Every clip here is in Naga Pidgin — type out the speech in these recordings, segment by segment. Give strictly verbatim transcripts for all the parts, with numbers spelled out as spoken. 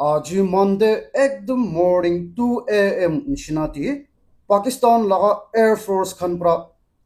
Aji Monday ekdom morning two a m nishina te Pakistan laga Air Force khan pra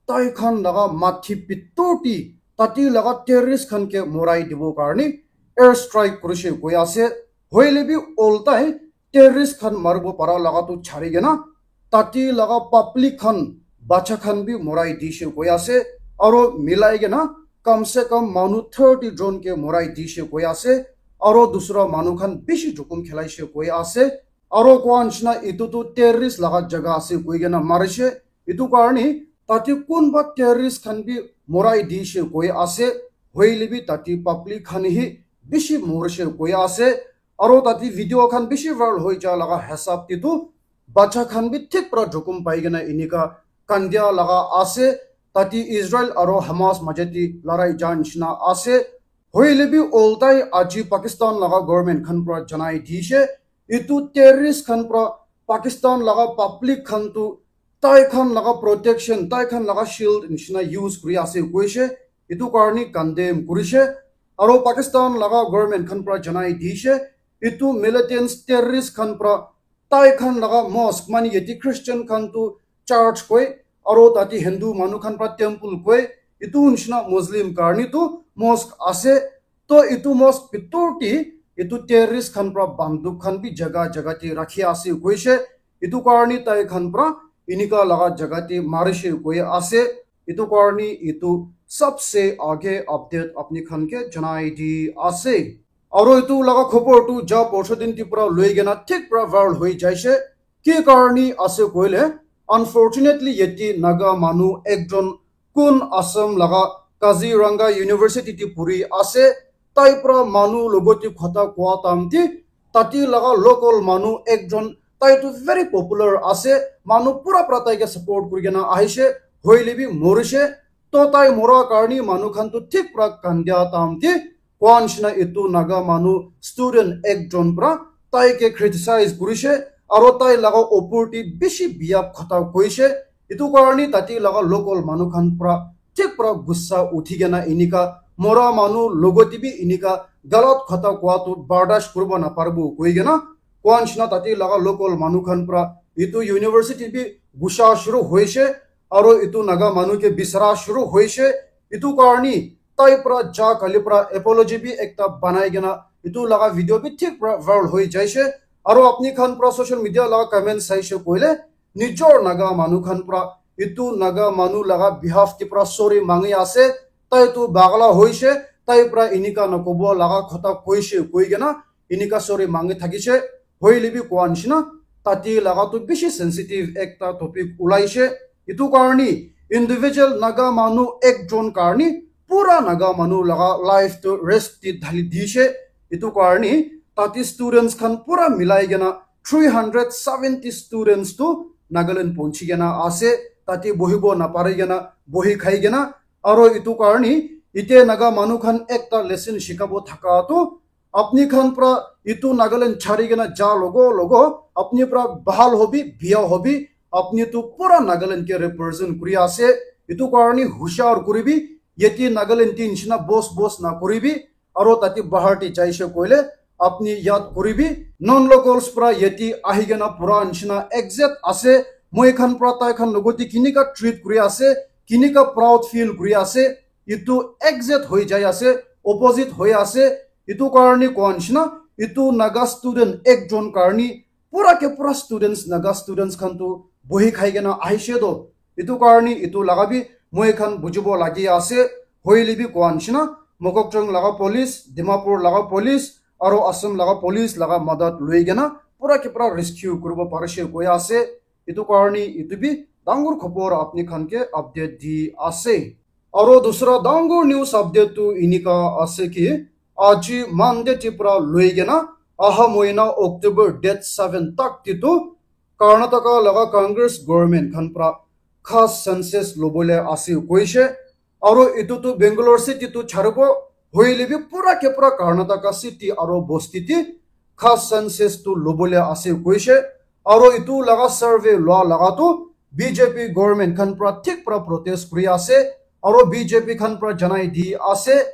tai khan laga mathi pitor te tate laga terrorist khan ke morai dibo karne air strike kurishe koi ase. Hoile bi oltai terrorist khan maribo para laga tu chari kena tate laga public khan bacha khan bi morai dishe koi ase. Aro milai kena kam se kam manu thirty jon ke morai dishe koi ase. Aro dusra manu khan bishi jukum khelaishe koi ase. Aro koa nishina etu tu terrorist laga jaga ase koi kena marishe. Etu karne tate kunba terrorist khan bi morai dishe koi ase. Hoile bi tate public khan hi bishi morishe koi ase. Aro tate video khan bishi viral hoi ja laga hisab te tu bacha khan bi thik pra jukum pai kena enika kandia laga ase. Tate Israel aro Hamas maje te larai ja nishina ase. Hoile bi oltai aji Pakistan laga government khan pra janai dishe, etu terrorist khan pra Pakistan laga public khan tu tai khan laga protection, tai khan laga shield nishina use kuri ase koishe. Etu karne condemn kurishe. Aro Pakistan laga government khan pra janai dishe, etu militants terrorist khan pra tai khan laga mosque, mane yate Christian khan tu church koi, aro tate Hindu manu khan pra temple koi, etu nishina Muslim karne tu mosque ase. To etu mosque pitor te etu terrorist khan pra banduk khan bi jaga jaga te rakhi ase koishe. Etu karne tai khan pra enika laga jaga te marishe koi ase. Etu karne etu sabse aage update apni khan ke janai di ase. Aro etu laga khobor tu ja porsho din te pra loi kena thik pra viral hoi jaishe. Ki karne ase koile, unfortunately yate Naga manu ekjon kun Assam laga Kaziranga University te puri ase. Tai pra manu logot te khota koa time te tate laga local manu ekjon, tai tu very popular ase, manu pura pra tai ke support kuri kena ahishe, hoile bi morishe. To tai mora karne manu khan tu thik pra kandia time te koa nishina etu Naga manu student ekjon pra tai ke criticize kurishe, aro tai laga opor te bishi biya khota koishe. Etu karne tate laga local manu khan pra thik pra gussa uthi kena enika mora manu logot te bi enika galat khota koa tu bardash kuribo naparibo koi kena koa nishina tate laga local manu khan pra etu university bi gussa shuru hoishe, aro etu Naga manu ke bisara shuru hoishe. Etu karne tai pra ja kali pra apology bi ekta banai kena etu laga video bi thik pra viral hoi jaishe. Aro apni khan pra social media laga comment saishe koile nijor Naga manu khan pra etu Naga manu laga behalf te pra sorry mangi ase. Tai tu bagla hoishe, tai pra enika nakobo laga khota koishe koi kena enika sorry mangi thakishe. Hoile bi koa nishina tate laga tu bishi sensitive ekta topic ulaishe. Etu karne individual Naga manu ekjon karne pura Naga manu laga life tu risk te dhali dishe. Etu karne tate students khan pura milai kena three hundred seventy students tu Nagaland ponchi kena ase. Tate bohibo napari kena bohi khai kena. Aro etu karne ite Naga manu khan ekta lesson shikabo thaka tu apni khan pra etu Nagaland chari kena ja logo logo apni pra bhal hobi, biya hobi, apni tu pura Nagaland ke represent kuri ase. Etu karne hushar kuribi, yate Nagaland te nishina boss boss na kuribi, aro tate bahar te jaishe koile apni yad kuribi, non locals pra yate ahi kena pura nishina exit ase, moi khan pra tai khan logot te kinika treat kuri ase, kinika proud feel kuri ase, etu exit hoi jai ase, opposite hoi ase. Etu karne koa nishina etu Naga student ekjon karne pura ke pura students, Naga students khan tu bohi khai kena ahishe to. Etu karne etu laga bi moi khan bujibo lagi ase. Hoile bi koa nishina Mokokchung laga police, Dimapur laga police, aro Assam laga police laga madad loi kena pura ke pura rescue kuribo parishe koi ase. Etu karne etu bi dangor khobor apni khan ke update di ase. Aro dusra dangor news update tu enika ase ki, aji Monday te pra loi kena aha moina October date seven tak te tu Karnataka laga Congress government khan pra khas census lobole ase koishe. Aro etu tu Bangalore city tu charibo, hoile bi pura ke pura Karnataka city aro bosti te khas census tu lobole ase koishe. Aro etu laga survey lua laga tu B J P government khan pra thik pra protest kuri ase, aro B J P khan pra janai di ase,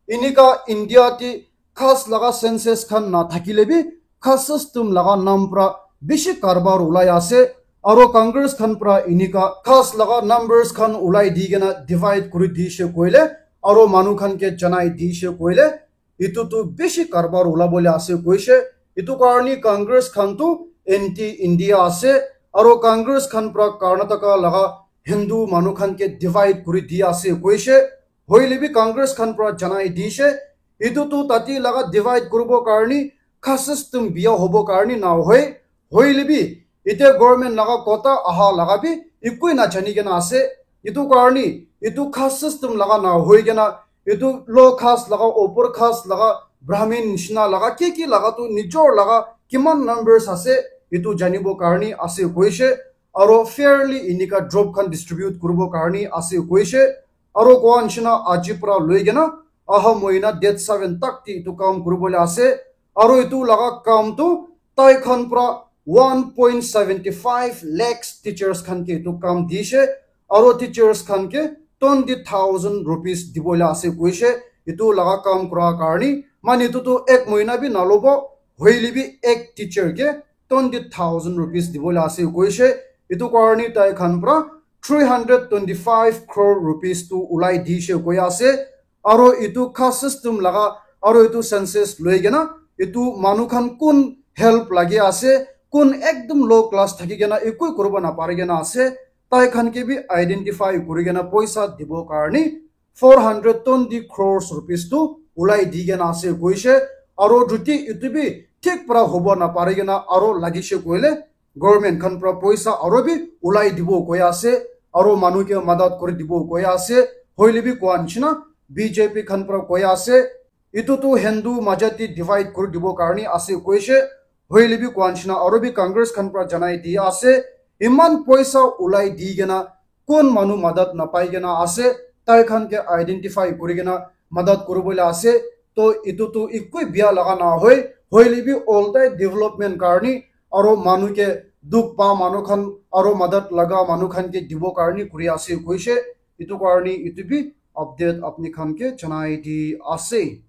enika India te khas laga census khan na thakile bi caste system laga nam pra bishi karbar ulai ase. Aro Congress khan pra enika caste laga numbers khan ulai di kena divide kuri dishe koile, aro manu khan ke janai dishe koile, etu tu bishi karbar ulabole ase koishe. Etu karni Congress khan tu anti India ase, aro Congress khan pra Karnataka laga Hindu manu khan ke divide kuri di ase koishe. Hoile bi Congress khan pra janai dishe, etu tu tati laga divide kuribo karni caste system biya hobo karni na hoi. Hoile bi ite government laga kota aha laga bi ekoi na jani kena ase. Etu karni etu caste system laga na hoi kena etu low caste laga, upper caste laga, Brahmin nishina laga, ki ki laga tu nijor laga kiman numbers ase, etu janibo karni ase koishe. Aro fairly enika drop khan distribute kuribo karni ase koishe. Aro koa nishina aji pra loi kena aha mohina date seven tak ti etu kam kuribole ase. Aro etu laga kam tu tai khan pra one point seventy five lakhs teachers khan ke etu kam dishe. Aro teachers khan ke twenty thousand rupees dibole ase koishe. Etu laga kam kura karni mane etu tu ek mohina bi nalobo, hoile bi ek teacher ke twenty thousand rupees dibole ase koishe. Etu karni tai khan pra three hundred twenty five crore rupees tu ulai dishe koi ase. Aro etu caste system laga aro etu census loi kena etu manu khan kun help lagi ase, kun ekdom low class thaki kena ekoi kuribo na pari kena ase, tai khan ke bi identify kuri kena poisa dibo karni four hundred twenty crores rupees tu ulai di kena ase koishe. Aro juti etu bi thik pra hobo na pari kena aro lagishe koile government khan pra poisa aro bi ulai dibo koi ase, aro manu ke madat kuri dibo koi ase. Hoile bi koa nishina B J P khan pra koi ase, etu tu Hindu majat te divide kuri dibo karni ase koishe. Hoile bi koa nishina aro bi Congress khan pra janai di ase, iman poisa ulai di kena kun manu madat napai kena ase, tai khan ke identify kuri kena madat kuribole ase. To etu tu ekoi biya laga na hoi, hoile bi oltai development karni aro manu ke dukh pa manu khan aro madat laga manu khan ke dibo karni kuri ase koishe. Etu karni etu bi update apni khan ke janai di ase.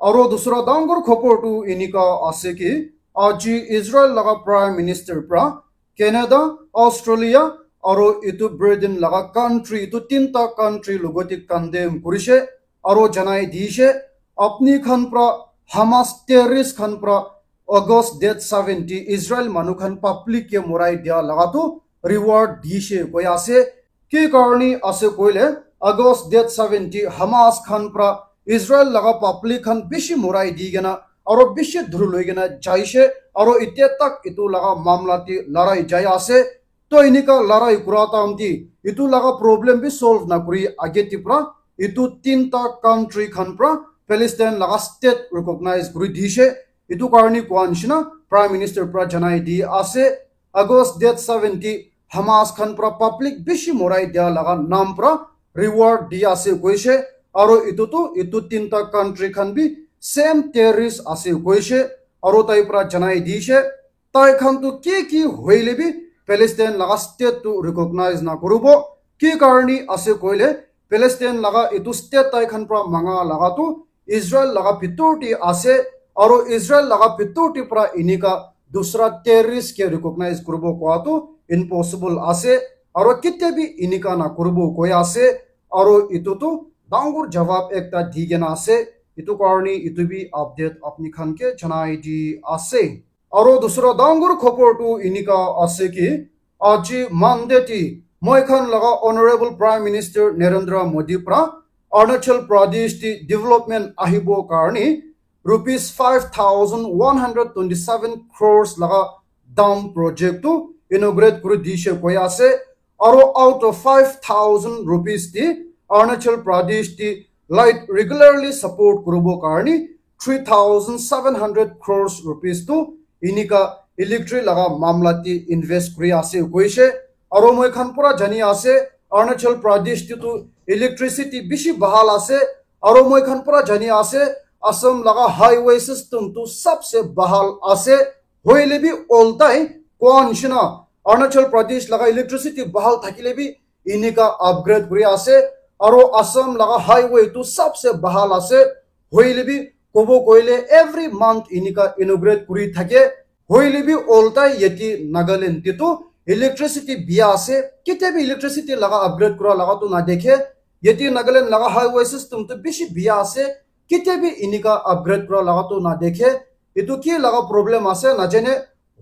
Aro dusra dangor khobor tu enika ase ki, aji Israel laga Prime Minister pra Canada, Australia, aro etu Britain laga country, etu tinta country logote condemn kurishe, aro janai dishe, apni khan pra Hamas terrorist khan pra August date seventy Israel manu khan public ke morai dia laga tu reward dishe koi ase. Ki karni ase koile, August date seventy Hamas khan pra Israel laga public khan bishi morai di kena aro bishi dhuru loi kena jaishe, aro itia tak etu laga mamla te larai jai ase. To enika larai kura time te etu laga problem bi solve na kuri age te pra etu tinta country khan pra Palestine laga state recognize kuri dishe. Etu karni koa nishina Prime Minister pra janai di ase. August date seventy Hamas khan pra public bishi morai dia laga nam pra reward di ase koishe. Aro etu tu etu tinta country khan bi same terrorist ase koishe. Aro tai pra janai dishe, tai khan tu ki ki hoile bi Palestine laga state tu recognize na kuribo. Ki karni ase koile, Palestine laga etu state tai khan pra manga laga tu Israel laga bitor te ase, aro Israel laga bitor te pra enika dusra terrorist ke recognize kuribo koa tu impossible ase, aro ketia bi enika na kuribo koi ase, aro etu tu dangor jawab ekta di kena ase, etu karni etu bi update apni khan ke janai di ase. Aro dusra dangor khobor tu enika ase ki, aji Monday te moi khan laga Honorable Prime Minister Narendra Modi pra Arunachal Pradesh te development ahibo karni rupees five thousand one hundred twenty seven crores laga dam project tu inaugurate kuri dishe koi ase. Aro out of five thousand rupees te Arunachal Pradesh te light regularly support kuribo karni three thousand seven hundred crores rupees tu enika electric laga mamla te invest kuri ase koishe. Aro moi khan pura jani ase, Arunachal Pradesh te tu electricity bishi bahal ase. Aro moi khan pura jani ase, Assam laga highway system tu sabse bahal ase. Hoile bi oltai koa nishina Arunachal Pradesh laga electricity bahal thakile bi enika upgrade kuri ase. Aro Assam laga highway tu sabse bahal ase. Hoile bi Kobo koile every month inika inaugurate kuri thake. Hoile bi oltai yeti Nagaland te tu electricity bia ase. Ketia bi electricity laga upgrade kura laga tu na dekhe. Yeti Nagaland laga highway system tu bishi bia ase. Ketia bi inika upgrade kura laga tu na dekhe. Etu ki laga problem ase na jane.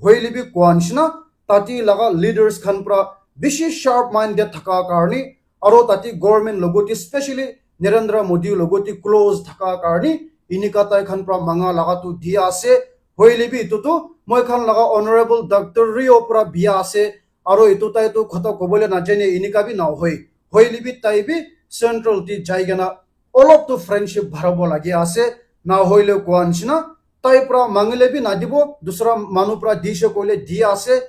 Hoile bi koa nishina tate laga leaders khan pra bishi sharp minded thaka karni aro tate government logoti specially Narendra Modi logoti close thaka karni inika tai khan pra manga laga tu dia ase. Hoile bi etu tu moi khan laga honorable Doctor Rio pra bia ase. Aro etu tai tu khota kobole na jane inika bi na hoi. Hoile bi tai bi central ti jai kena olop tu friendship bharabo lagi ase. Na hoile koa nishina tai pra mangile bi na dibo, dusra manu pra dishe koile di ase.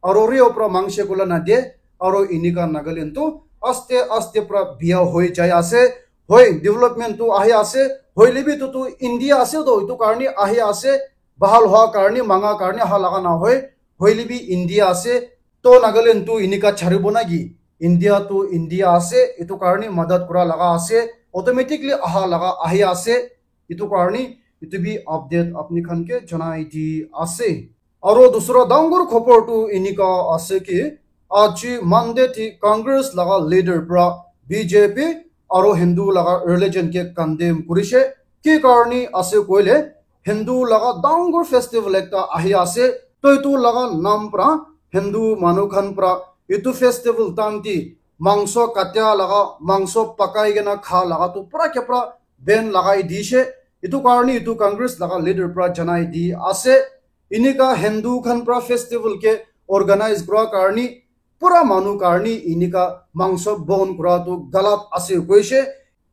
Aro Rio pra mangshe koile na de. Aro inika Nagaland tu aste aste pra bia hoi jai ase. Hoi, development tu ahi ase. Hoile bi tu tu India ase to etu karni ahi ase. Bahal hoa karni manga karni aha laga na hoi. Hoile bi India ase. To Nagaland tu inika charibo nagi? India tu India ase, etu karni madat kura laga ase, automatically aha laga ahi ase, etu karni etu bi update apni khan ke janai di ase. Aro dusra dangor khobor tu inika ase ki aji Monday ti Congress laga leader pra B J P aro Hindu laga religion ke condemn kurishe. Ki karni ase koile Hindu laga dangor festival ekta ahi ase. To etu laga nam pra Hindu manu khan pra etu festival time ti mangso katia laga, mangso pakai kena kha laga tu pura ke pura ban lagai dishe. Etu karni etu Congress laga leader pra janai di ase. Inika Hindu khan pra festival ke organize kura karni pura manu karni inika mangso bon kura tu galat ase koishe.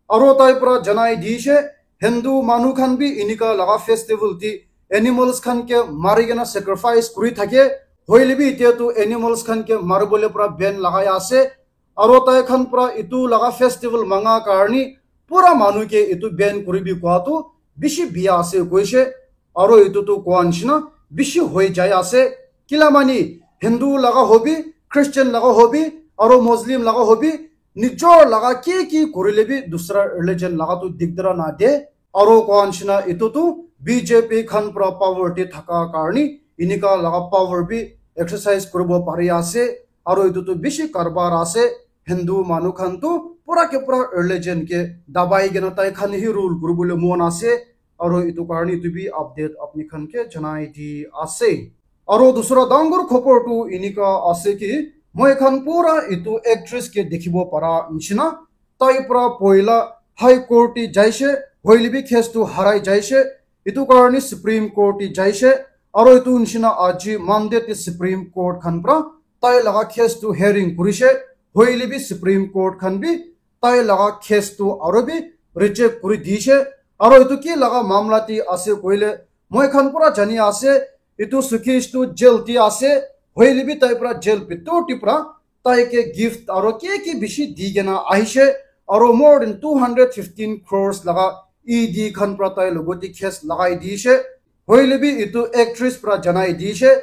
Aro tai pra janai dishe, Hindu manu khan bi inika laga festival ti animals khan ke mari kena sacrifice kuri thake. Hoile bi etia tu animals khan ke maribole pra ban lagai ase. Aro tai khan pra etu laga festival manga karni pura manu ke etu ban kuri bi koa tu bishi bia ase koishe. Aro etu tu koa nishina bishi hoi jai ase. Kila mani Hindu laga hobi, Christian laga hobi, aro Muslim laga hobi, nijor laga ki ki kurile bi dusra religion laga tu dikdara na de. Aro koa nishina etu tu B J P khan pra power te thaka karni inika laga power bi exercise kuribo pari ase. Aro etu tu bishi karbar ase. Hindu manu khan tu pura ke pura religion ke dabai kena tai khan hi rule kuribole mon ase. Aro etu karni etu bi update apni khan ke janai di ase. Aro dusra dangor khobor tu inika ase ki moi khan pura etu actress ke dikhibo para nishina tai pra poila High Court te jaishe, hoile bi case tu harai jaishe. Etu karni Supreme Court te jaishe. Aro etu nishina aji Monday te Supreme Court khan pra tai laga case tu hearing kurishe. Hoile bi Supreme Court khan bi tai laga case tu aro bi reject kuri dishe. Aro etu ki laga mamla ti ase koile moi khan pura jani ase, etu Sukesh tu jail ti ase, hoile bi tai pura jail bitor ti pura tai ke gift aro ki ki bishi di kena ahishe, aro more than two hundred fifteen crores laga E D khan pura tai logoti case lagai dishe. Hoile bi etu actress pra janai dishe,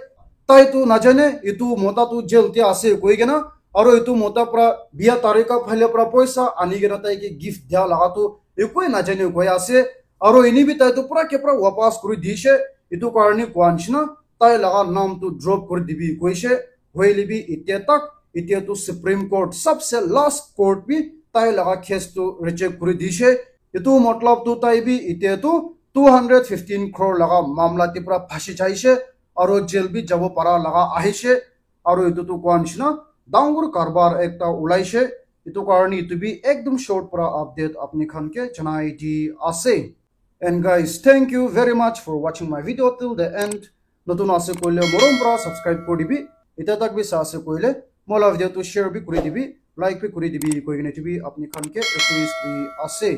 tai tu najane etu mota tu jail te ase koi kena, aro etu mota pra bia tarika phale pra poisa ani kena tai ke gift dia laga tu ekoi najane koi ase, aro eni bi tai tu pura ke pura wapas kuri dishe, etu karni koa nishina tai laga nam tu drop kuri dibi koishe, hoile bi etia tak, etia tu Supreme Court, sabse last court bi tai laga case tu reject kuri dishe. Etu matlab tu tai bi etia tu two hundred fifteen crore laga mamla te pura phasi jaishe, aro jail bi jabo para laga ahishe, aro etu tu koa nishina dangor karbar ekta ulaishe. Etu karni etu bi ekdum short para update apni khan ke janai di ase. And guys, thank you very much for watching my video till the end. Notun ase koile morom para subscribe kuri dibi. Eta tak bi sa ase koile mola video tu share bi kuri dibi, like bi kuri dibi koi kena etu bi apni khan ke request kuri ase.